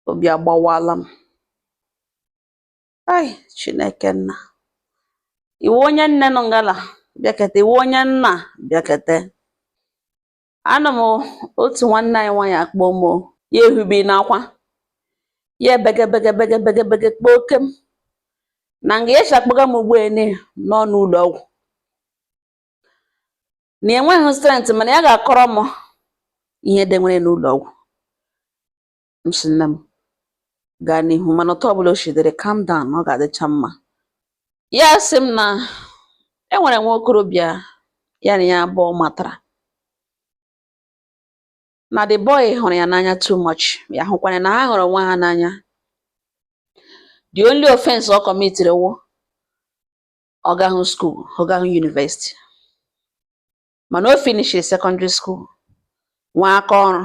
Obi agbawala m. Ai, Chineke nna! Iwu onye nne nọ ngala bịakete, iwu onye nna bịakete. Anụ m otu nwanne anyị nwaanyị akpọ m o, ya ehubi n'akwa, ya ebege bege bege bege bege kpọọ oke m na nga ya esi akpọga m ugbu ene nọ n'ụlọ ọgwụ na enweghị strength, mana ya ga-akọrọ m ihe dị nwere n'ụlọ ọgwụ. M sị, nne m, gaa n'ihu, mana otu ọbụla o shidere, calm down, ọ ga-adịcha mma. Ya sị m na e nwere nwa okorobịa ya na ya abụọ matara, na the boy hụrụ ya n'anya too much, ya hụkwara na ha hụrụ onwe ha n'anya. The only offense ọ commitiri wụ ọ gaghị school, ọ gaghị university, mana o finishiri secondary school, nwee aka ọrụ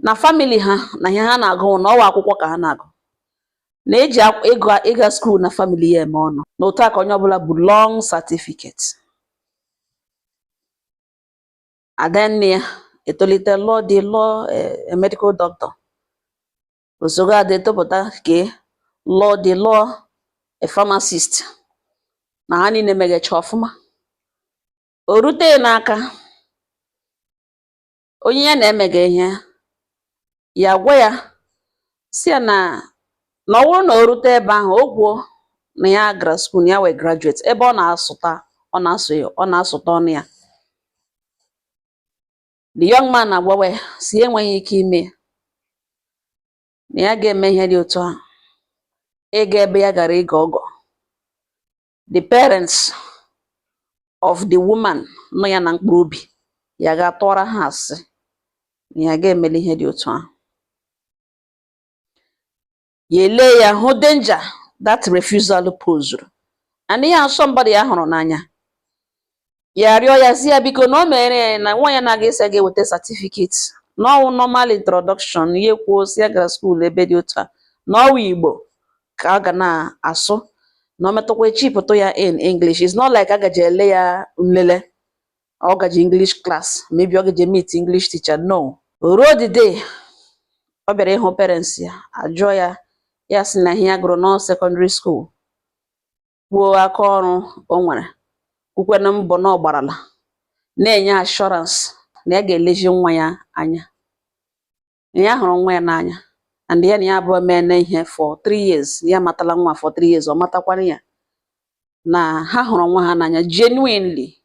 na family ha, na ihe ha na-agụ na ọwa akwụkwọ ka ha na-agụ, na-eji ịgụ ịga school na family ya eme ọnụ, na otu a ka onye ọbụla bụ long certificate. Adanne ya etolite, lụọ di, lụọ a medical doctor. Osogo ada etopụta ke lụọ di, lụọ a pharmacist, na ha niile megecha ọfụma. O rute ya n'aka onye ya na-emega ihe, ya gwa ya si ya na ọ bụrụ na o rute ebe ahụ, o kwuo na ya gara school, na ya wee graduate, ebe ọ na-asụta, ọ na-asụ, ọ na-asụta ọnụ ya. The young man agwawa ya si ya enweghị ike ime na ya ga-eme ihe dị otu ahụ, ịga ebe ya gara ịga ọgọ the parents of the woman nọ ya na mkpụrụ obi, ya ga-atụọrọ ha asị na ya ga-emeli ihe dị otu ahụ. Ya elee ya hụ danger that refusal posed, and ihe a somebody ya hụrụ n'anya. Ya rịọ ya sị ya biko na o mere ya na nwa ya na-aga ịsị ya ga-eweta certificate, na ọwụ normal introduction. Ya ekwuo sị ya gara school ebe dị otu a, na ọwụ Igbo ka ọ ga na-asụ, na ọ metụkwa echipụtụ ya in English. It's not like agaje ele ya nlele, ọ gaje English class, maybe ọ gaje meet English teacher. No o ruo the day ọ bịara ịhụ parents ya, ajụọ ya, ya sị na ihe ya gụrụ nọ secondary school, kwuo aka ọrụ o nwere, kwukwe na mbọ na ọ gbarala, na-enye assurance na ya ga-elezi nwa ya anya, na ya hụrụ nwa ya n'anya, and ya na ya abụọ meela ihe for 3 years, ya matala nwa for 3 years, ọ matakwana ya na ha hụrụ nwa ha n'anya genuinely.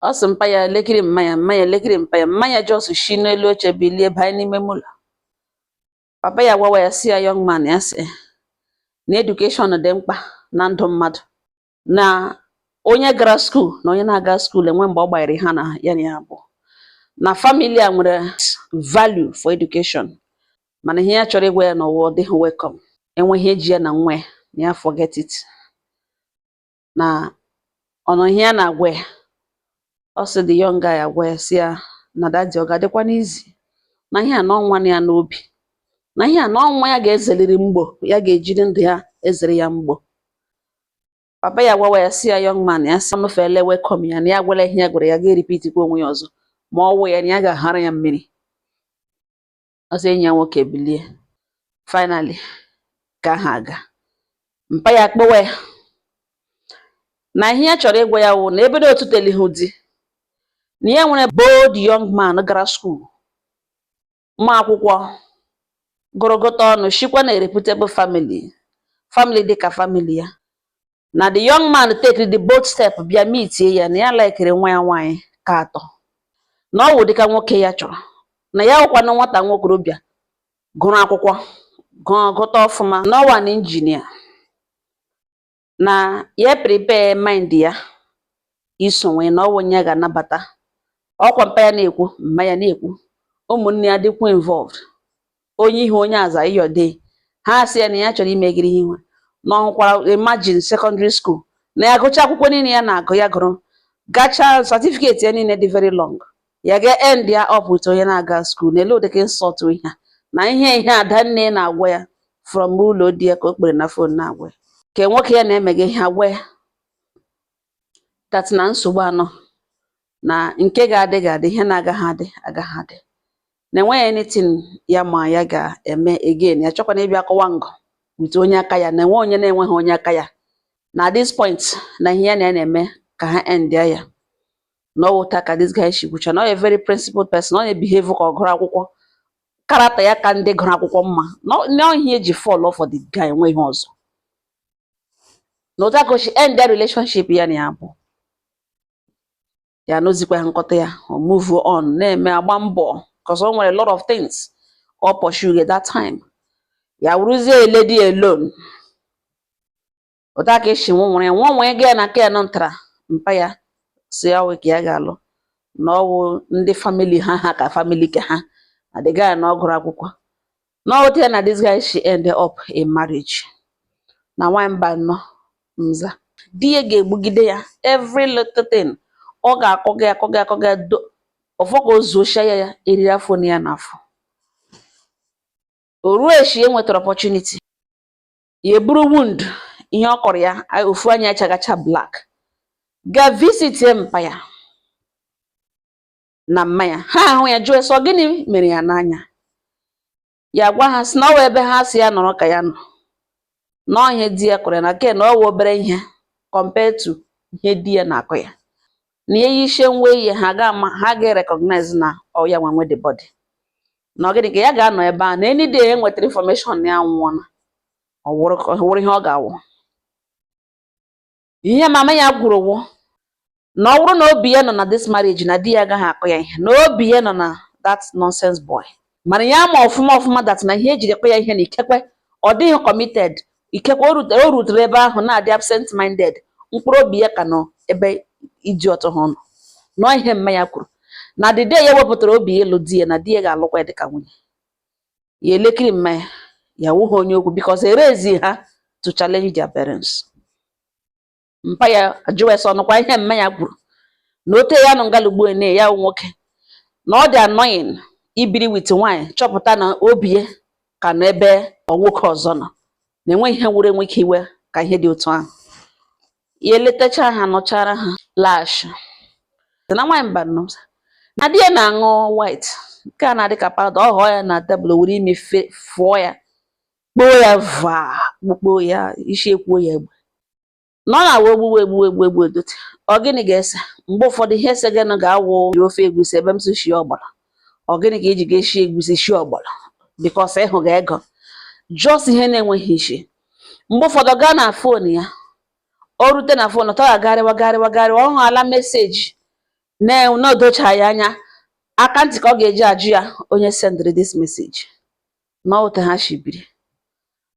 Ọ sị mpa ya lekiri mma ya, mma ya lekiri mpa ya, mma ya just shi n'elu oche bilie banye n'ime ụlọ. Papa ya gwawa ya si ya, young man, ya sị na education dị mkpa na ndụ mmadụ, na onye gara school na onye na-aga school enwe mgbe ọ gbanyere ha na ya na ya abụọ, na family a nwere value for education. Mana ihe ya chọrọ ịgwa ya n'ụwa, ọ dịghị welcome, enweghị eji ya na nwa ya, na ya forget it, na ọnụ ihe ya na-agwa ya. Ọ sị the young guy agwa ya sị ya na daddy, ọ ga-adịkwa n'izi na ihe a na ọnwa ya n'obi, na ihe a na ọnwa ya ga-ezeliri mgbo, ya ga-ejiri ndụ ya ezere ya mgbo. Papa ya gwawa ya sị ya, young man, ya sị ọnụfele welcome ya, na ya gwala ihe ya gwara ya, ga-erepeatikwa onwe ya ọzọ, ma ọ wụ ya na ya ga-ahara ya mmiri. Ọsọ enyi ya nwoke bilie. Finally ka ha aga, mpa ya kpọwa ya na ihe ya chọrọ ịgwa ya wụ na ebe dị otu telihu di na ya nwere bold young man gara school, nwa akwụkwọ gụrụgụta ọnụ, shikwa na reputable family, family dịka family ya, na the young man take the bold step bịa meetie ya, na ya likere nwa ya nwaanyị ka atọ, na ọ wụ dịka nwoke ya chọrọ, na ya wụkwanụ nwata nwokorobịa gụrụ akwụkwọ, gụọ gụta ọfụma, na ọwa na injinia, na ya prepare mind ya iso nwee, na ọ wụ onye ya ga-anabata. Ọkwa mpa ya na-ekwu, mma ya na-ekwu, ụmụnne ya dịkwa involved, onye ihu onye aza iyode ha sị ya na ya chọrọ imegiri ihe ihu, na ọ hụkwara, imagine, secondary school, na ya gụcha akwụkwọ niile ya na-agụ, ya gụrụ gachaa certificate ya niile dị very long, ya ga end ya up with onye na-aga school. Na ele ụdịka insult ihe a, na ihe adanne na-agwa ya from ụlọ di ya ka o kpere na phone na-agwa ya ka nwoke ya na-emega ihe, agwa ya that na nsogbu anọ, na nke ga-adị ga-adị, ihe na-agaghị adị agaghị adị. Na enweghị anything ya ma ya ga-eme again. Ya chọkwana ịbịa kọwa ngọ with onye aka ya, na enwe onye na-enweghị onye aka ya. Na at this point, na ihe ya na ya na-eme ka ha end ya. Na ọ wụta ka this guy shi kwucha na ọ a very principled person, ọ na-ebehave ka ọ gụrụ akwụkwọ, character ya ka ndị gụrụ akwụkwọ mma, na ihe eji fall for the guy enwe ihe ọzọ. Na otu aka o si end their relationship, ya na ya bụ ya anụzikwa ya nkọta ya, o move on, na-eme agba mbọ, cause o nwere a lot of things ọ pursue at that time. Ya wụrụzie a lady alone. Otu aka esi nwụnwere ya nwa ego ya na ken ntara mpa ya si ya wụ ka ya ga-alụ, na ọwụ ndị family ha ha ka family ke ha na the guy na ọ gụrụ akwụkwọ. Na otu ya na this guy she end up in marriage. Na nwanyị mba nnọọ nza di ya ga-egbugide ya every little thing, ọ ga-akọ gị akọ gị akọ gị do ọfọ ka o zuochia ya ya eriri afọ na ya n'afọ. O ruo echi e nwetara opportunity, ya eburu wound ihe ọ kọrọ ya ofu anya achagacha black, ga visit mpa ya na mma ya. Ha ahụ ya, jụọ sọ gịnị mere ya n'anya. Ya gwa ha sị na ọ wụ ebe ha si ya nọrọ ka ya nọ na ihe di ya kọrọ ya na ke na ọ wụ obere ihe compared to ihe di ya na-akọ ya, na ihe yichie nwe ihe ha ga-ama, ha ga-recognize na ọ ya nwe nwe the body, na ọ gịnị ka ya ga-anọ ebe a, na any day e nwetara information na ya nwụọna, ọ wụrụ ihe ọ ga-awụ. Ihe mama ya gwuru wụ na ọ bụrụ na obi ya nọ na this marriage, na di ya agaghị akọ ya ihe, na obi ya nọ na that nonsense boy. Mana ya ma ọfụma ọfụma that na ihe ejiri kọ ya ihe na ikekwe ọ dịghị committed, ikekwe o rutere ebe ahụ na-adị absent minded, mkpụrụ obi ya ka nọ ebe iji ọtọ ha nọ. Nọọ ihe mma ya kwuru na the day ya wepụtara obi ịlụ di ya, na di ya ga-alụkwa ya dịka nwunye ya. Elekiri mma ya, ya wụghị onye okwu, because erezi ha to challenge their parents. Mpa ya ajụwa ya sị ọnụkwa ihe mma ya kwuru na ote ya nọ ngalugbo ene ya wụ nwoke, na ọ dị annoying ibiri with nwaanyị, chọpụta na obi ya ka nọ ebe ọ nwoke ọzọ nọ, na enweghị ihe nwere enwe ike iwe ka ihe dị otu ahụ. Ya eletacha ha, nọchara ha lash na nwaanyị mba nọ na di ya na-aṅụ white nke a na-adị ka powder. Ọ ghọọ ya na tebụl, were imi fụọ ya, kpoo ya vaa, kpukpo ya isi, ekwuo ya egbe na ọ na-awụ egbuwe egbuwe egbu egbu edote. Ọ gịnị ga-ese? Mgbe ụfọdụ ihe esegenụ ga-awụ ofe egusi ebe m si shie ọgbọnọ. Ọ gịnị ka iji ga-eshi egusi shie ọgbọnọ? Because ịhụ ga ego just ihe na-enweghị isi. Mgbe ụfọdụ ọ gaa na phone ya, o rute na phone, ọ ga-agarịwa garịwa garịwa, ọ hụala message na na-odochaghị anya aka ntị ka ọ ga-eji ajụ ya onye sendịrị this message. Na otu ha si biri,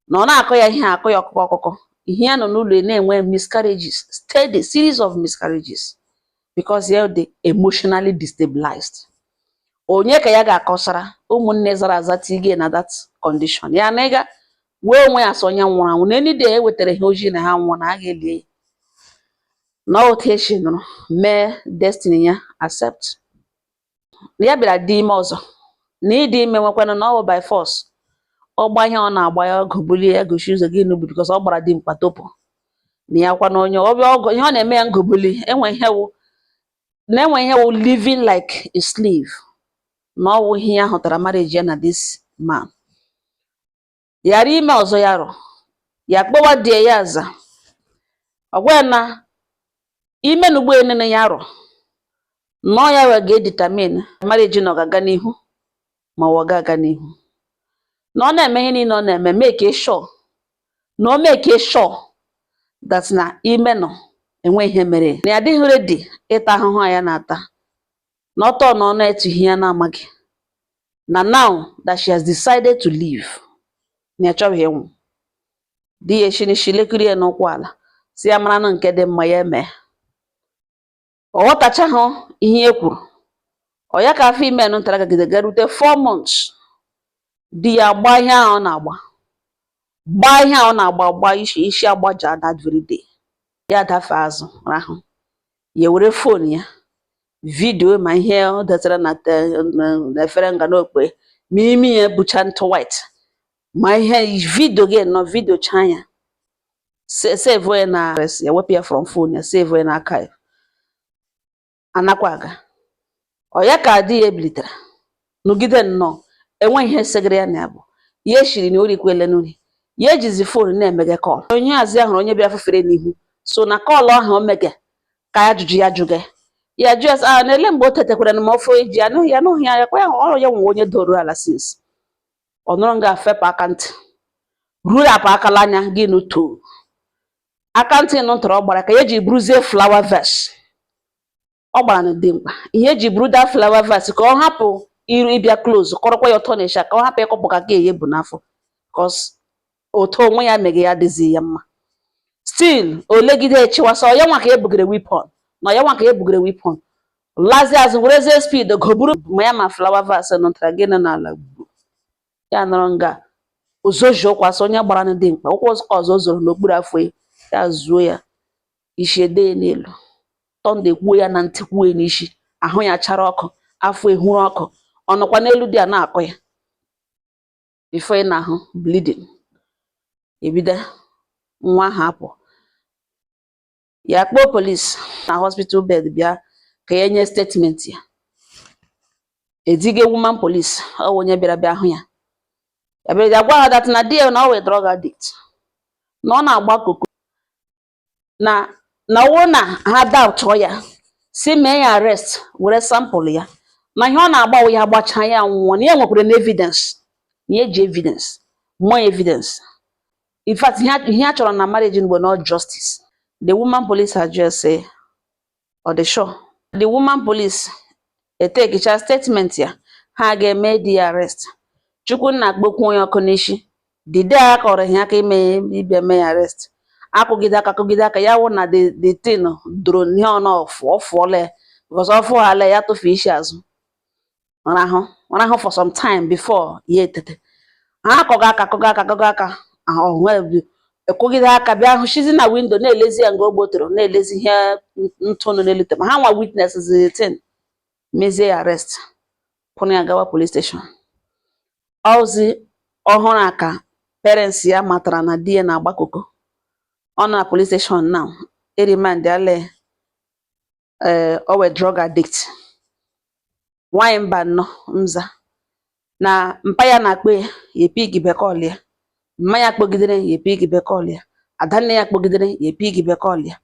na ọ na-akọ ya ihe akọ ya ọkụkọ ọkụkọ ihe ya nọ n'ụlọ ya na-enwe miscarriages, steady series of miscarriages, because ya dị emotionally destabilized. Onye ka ya ga-akọsara? Ụmụnne zara aza tige na that condition ya na ịga wee onwe ya sọ onye nwụrụ anwụ, na any day e wetara ha ojii na ha nwụọ, na a ga-elie ya. Na otu esi nụrụ mee destiny ya accept na ya bịara dị ime ọzọ, na ịdị ime nwekwanụ na ọ bụ by force. Ọ gba ihe ọ na-agba ya ọgụ bulie ya gosi ụzọ gị n'ubi, because ọ gbara dimkpa topu na ya kwa na onye ọbịa ọgụ ihe ọ na-eme ya ngobuli enwe ihe wụ na enwe ihe wụ living like a slave, na ọ wụ ihe ya hụtara marriage ya na this man. Yara ime ọzọ, ya rụ ya kpọwa die ya aza, ọ gwa ya na ime na ugbo enene ya rụ na ọ ya wee ga-edetermine marriage na ọ ga-aga n'ihu ma ọ ga-aga n'ihu, na ọ na-eme ihe niile ọ na-eme, make sure na o make sure that na ime nọ enwe ihe mere na ya adịghị ready ịta ahụhụ a ya na-ata, na ọtọ na ọ na-etu ihe ya na-amaghị, na now that she has decided to leave, na ya chọghị ịnwụ. Di ya eshinishi lekiri ya n'ụkwụ ala, si ya maranụ nke dị mma ya eme. Ọ ghọtachahụ ihe e kwuru. Ọ ya ka afọ ime nụ ntara gagide garute 4 months, di ya gbaa ihe ahụ ọ na-agba, gbaa ihe ahụ ọ na-agba, gbaa isi isi agbaja. That very day ya dafe azụ rahụ, ya were phone ya video ma ihe ọ detara na na efere nga n'okpe ma imi ya bucha ntụ white, ma ihe video gị nọ video cha ya, save ya na ya, wepụ ya from phone ya, save ya na archive anakwa aga. Ọ ya ka di ya ebilitere. Nọgide nnọọ, enweghị ihe segara ya na ya bụ ya eshiri na orikwele nri. Ya ejizi phone na-emege call. Onye hazi ya hụrụ onye bịara fufere n'ihu, so na call ahụ o mege ka ajụjụ ya jụge ya jụ ya sị, a na-ele mgbe o tetekwara na ma ofe eji anụghị ya, anụghị ya kwa ya ọrụ ya nwe onye doro ala since ọ nọrọ nga fepụ aka ntị rurapụ akala anya gị nụ too aka ntị nụ ntọrọ. Ọ gbara ka ya eji buruzie flower vase. Ọ gbara na dimkpa ihe eji buru that flower vase ka ọ hapụ iru ịbịa close kọrọkwa ya ọtọ na-esha, ka ọ hapụ ịkọpụ ka eye bụ n'afọ, cause otu onwe ya meghe ya adịghị ya mma. Still olegide echiwasa ya nwa ka ebugere weapon na ya nwa ka ebugere weapon. Lazie azụ, werezie speed goburu ma ya ma flower vase nọtara gịnị n'ala gburu ya. Nọrọ nga ozoji ụkwụ asị onye gbara na dimkpa ụkwụ ọzọ zoro n'okpuru afọ ya, ya zuo ya isi ede ya n'elu tọnda, ekwuo ya na ntị, kwuo ya n'isi, ahụ ya chara ọkụ, afọ ehuru ọkụ, ọ nọkwa n'elu dị a na-akụ ya before ị na-ahụ bleeding ebido. Nwa ahụ apụ, ya kpọọ police na hospital bed bịa ka ya nye statement ya. Edige woman police, ọ wụ onye bịara bịa hụ ya. Ya bịara ya gwa ha that na di ya na ọ wee drug addict, na ọ na-agba koko, na ọ bụrụ na ha doubt ya, si mee ya arrest, were sample ya, na ihe ọ na-agba ya gbachaa ya nwụọ, na ya nwekwara na evidence, na ya eji evidence, more evidence. In fact, ihe a chọrọ na marriage mgbe not justice. The woman police address say ọ dị sure. The woman police etekicha statement ya, ha ga-eme di ya arrest. Chukwunna kpokwu onye ọkụ n'isi the day a kọrọ ihe aka ime ịbịa mee ya arrest. Akụgide aka, akụgide aka, ya wụ na the thing doro ihe ọ na ọ fụọla ya, because ọ fụghala ya, tụfuo isi azụ rahụ rahụ for some time before ya etete. Ha akọga aka, akọga aka, akọga aka ahụ, ekụgide aka bịa hụchizi na window na-elezi ya nga o gbotoro, na-elezi ihe ntụ nọ n'elu ma ha nwa witness the thing, mezie ya arrest, pụrụ ya gawa police station. Ozi ọhụrụ a ka parents ya matara na di ya na-agba koko. Ọ nọ na police station now, e remand ale ee o wee drug addict. Nwanyị mba nnọọ nza na mpa ya na-akpọ ya, ya epigibe call ya. Mma ya kpọgidere ya, epigibe call ya. Adanne ya kpọgidere ya, epigibe call ya.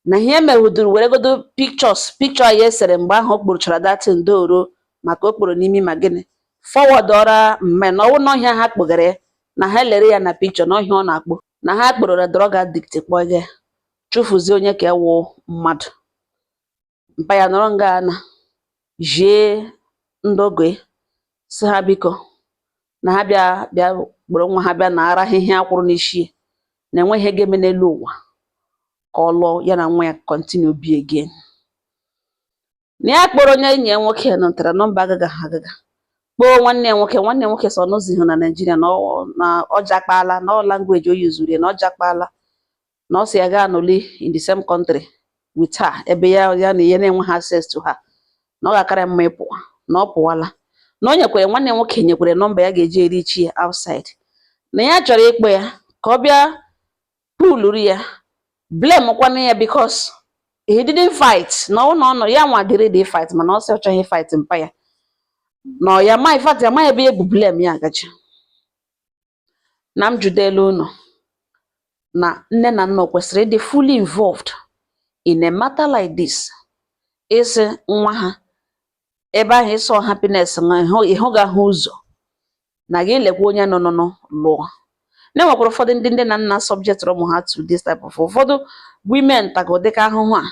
Na ihe mewuduru weregodo pictures, picture ya esere mgbe ahụ o kporochara datin doro maka o kporo n'imi ma gịnị forward ọra mma na ọwụ n'ọhịa ha kpọgara ya, na ha lere ya na picture n'ọhịa ọ na-akpọ na ha kpọrọ drug addict, kpọga ya chụfụzie onye ka ewu mmadụ. Mpa ya nọrọ nga na jie ndị ọgọ ya, sị ha biko na ha bịa bịa kpọrọ nwa ha bịa na ara ha ihe akwụrụ n'isi ya, na enweghị ihe ga-eme n'elu ụwa ka ọ lụọ ya na nwa ya continue be again. Na ya kpọrọ onye enyi ya nwoke nọtara nọmba agaga ha agaga kpọọ nwanne ya nwoke. Nwanne ya nwoke sọ n'ozighị na Naịjirịa, na ọ na ọ jakpaala na ọ language o yuzuru ya, na ọ jakpaala, na ọ sị ya gaa nọli in the same country with her, ebe ya ya na ya na-enweghị access to her, na ọ ga-akara mma ịpụ, na ọ pụwala. Na o nyekwere nwanne ya nwoke, nyekwere nọmba ya ga-eji erichi ya outside, na ya chọrọ ịkpọ ya ka ọ bịa puluru ya blame kwanụ ya, because he didn't fight, na ọ na ọ nọ ya nwa dịrị dị fight, mana ọ sị ọ chọghị fight mpa ya na ọ ya ma. In fact, ya amaghị ebe ya bụ blame ya agaji. Na m judelu unu na nne na nna o kwesịrị ịdị fully involved in a matter like this, ịsị nwa ha ebe ahụ ịsọ happiness nwa ịhụ ga-ahụ ụzọ na gị lekwa onye nọ nọ lụọ. Na enwekwara ụfọdụ ndị nne na nna subject ụmụ ha to this type of, ụfọdụ women tago dịka ahụhụ a.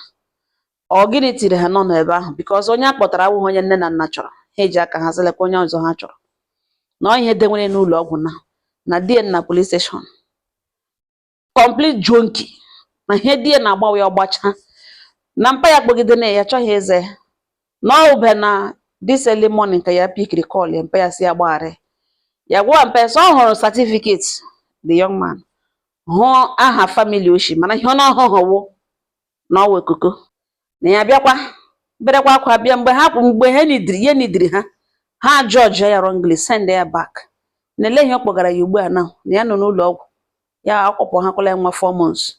Ọ gịnị tiri ha nọ n'ebe ahụ? Because onye a kpọtara awụghị onye nne na nna chọrọ, ha eji aka ha sịlekwa onye ọzọ ha chọrọ. Na ọ ihe denwere n'ụlọ ọgwụ na na die na police station, complete junkie, na ihe die na-agbawa ya ọgbacha na mpa ya kpọgide na ya chọghị ịza ya. Na ọ ube na this early morning ka ya pikiri call ya, mpa ya si ya gbaghara ya. Gwa mpa ya sị ọ hụrụ certificate the young man, hụ aha family oshi, mana ihe ọ na-ọhụhụ wụ na ọ wụ koko, na ya bịakwa berekwa akwa bịa mgbe ha mgbe ha nidiri ya, nidiri ha, ha judge ya wrongly, send ya back. Na ele ihe ọ kpọgara ya ugbu a now, na ya nọ n'ụlọ ọgwụ, ya akpọpụ ha kwala ya nwa 4 months,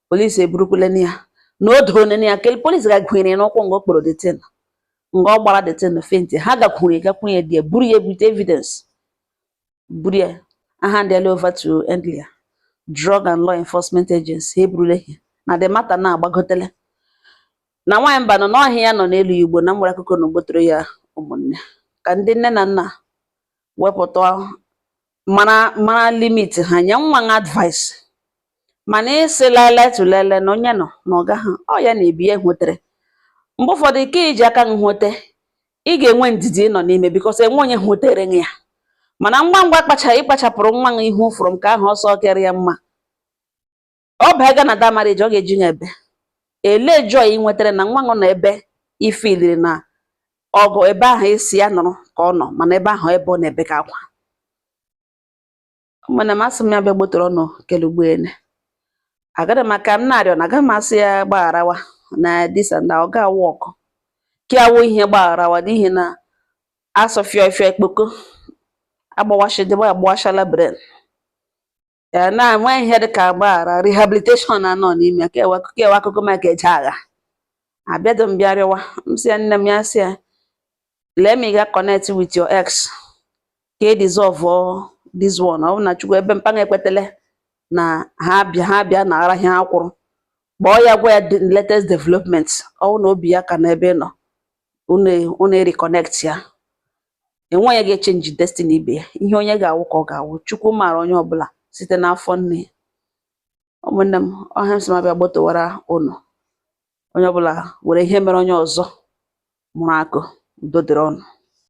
polisi eburukwala ya na o doo nene ya kele polisi ga-gụnyere ya n'ụkwụ nga o kpọrọ the thing. Nga ọ gbara the thing faint, ha gakwuru gakwuru ya die, buru ya with evidence, buru ya hand over to NDLEA, Drug and Law Enforcement Agency. Ha eburule ya na the matter na-agbagotele na nwaanyị mba nọ n'ọhịa ya nọ n'elu ya ugbo na nwere akụkọ na ugbotoro ya. Ụmụnne, ka ndị nne na nna wepụta mara mara limit ha, nye nwa ha advice, mana ịsị lele tụlele na onye nọ na ọga ha ọ ya na-ebi ya nwetere. Mgbe ụfọdụ ka iji aka gị nweta, ị ga-enwe ndidi ịnọ n'ime, because enwe onye nwetere gị ya. Mana ngwa ngwa ịkpachapụrụ nwa gị ihu from ka ahụ ọsọ kere ya mma, ọ baga na that marriage, ọ ga-eji ya ebe ele joy ị nwetere na nwa gị nọ ebe ifiliri na ọgụ ebe ahụ esi ya nọrọ ka ọ nọ, mana ebe ahụ ebe ọ na-ebe ka akwa. Mana m asị m ya bịa gbotoro ọnụ kele ugboene, agaghị m aka m na-arịọ na agaghị m asị ya gbagharawa na this and that. Ọ ga-awụ ọkụ ka awụ ihe gbagharawa, n'ihi na asọ fịọ fịọ ekpoko agbawashidebe agbawashala brain ya na-enwe ihe dịka gbaghara rehabilitation anọ n'ime ka ewe akụkọ maka eje agha abịado m bịa rịọwa m sị ya nne m, ya sị ya let me ga connect with your ex ka e dissolve this one. Ọ bụ na Chukwu ebe mpaghara ekwetele na ha bịa na ara ihe ha kwụrụ, kpọọ ya, gwa ya the latest development. Ọ bụ na obi ya ka n'ebe ị nọ, unu reconnect ya. Enwe onye ga-echange destiny ibe ya. Ihe onye ga-awụ ka ọ ga-awụ. Chukwu maara onye ọbụla site n'afọ nne ya. Ụmụnne m, ọha m sị m abịa gbotowara unu, onye ọbụla were ihe mere onye ọzọ mụrụ akụ. Udo dịrị ọnụ.